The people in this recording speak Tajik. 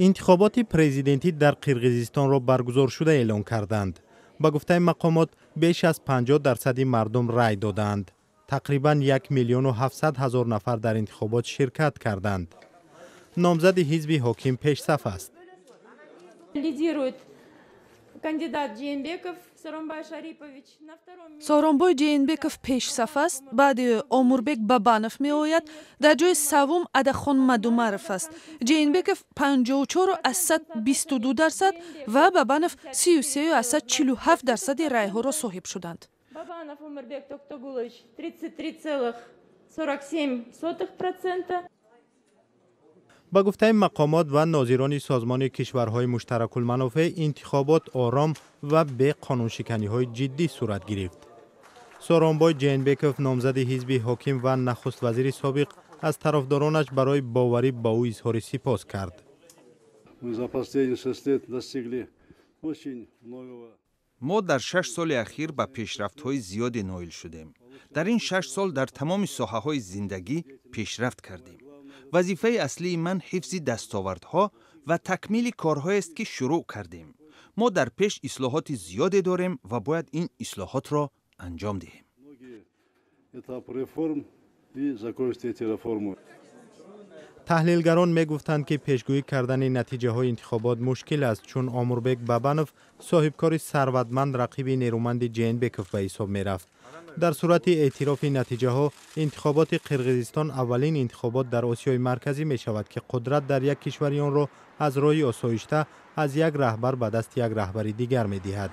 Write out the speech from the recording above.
Интихоботи президентӣ дар Қирғизистонро баргузоршуда эълон карданд. Ба гуфтаи мақомот, беш аз 50% мардум рай додаанд. Тақрибан 1 миллиону 700 ҳазор нафар дар интихобот ширкат карданд. Номзади ҳизби ҳоким пешсаф аст. Лидирует кандидат Жээнбеков Сооронбай Шарипович. На втором месте Сооронбой Жээнбеков пешсаф аст, баъди Омурбек Бабанов меояд. Дар ҷои саввум Адахон Мадумаров аст. Жээнбеков 54,22% ва Бабанов 33,47% райҳоро соҳиб шуданд. Бабанов Омурбек Токтогулович 33,47%. Ба гуфтаи мақомот ва нозирони Созмони кишварҳои муштаракулманофеъ, интихобот ором ва бе қонуншиканиҳои ҷиддӣ сурат гирифт. Сооронбой Жээнбеков, номзади ҳизби ҳоким ва нахуствазири собиқ, аз тарафдоронаш барои боварӣ ба ӯ изҳори сипос кард. Мы за последние 6 лет достигли очень многого. Мо дар 6 соли ахир ба пешрафтҳои зиёде ноил шудем. Дар ин 6 сол дар тамоми соҳаҳои зиндагӣ пешрафт кардем. Вазифаи аслии ман ҳифзи дастовардҳо ва такмили корҳоест, ки шурӯъ кардем. Мо дар пеш ислоҳоти зиёде дорем ва бояд ин ислоҳотро анҷом диҳем. Многие этапы реформ и закончить эти реформы. Таҳлилгарон мегуфтанд, ки пешгӯӣ кардани натиҷаҳои интихобот мушкил аст, чун Омурбек Бабанов, соҳибкори сарватманд, рақиби нерӯманди Ҷээнбеков ба ҳисоб мерафт. Дар сурати эътирофи натиҷаҳо, интихоботи Қирғизистон аввалин интихобот дар Осиёи Марказӣ мешавад, ки қудрат дар як кишвари онро аз роҳи осоишта аз як раҳбар ба дасти як раҳбари дигар медиҳад.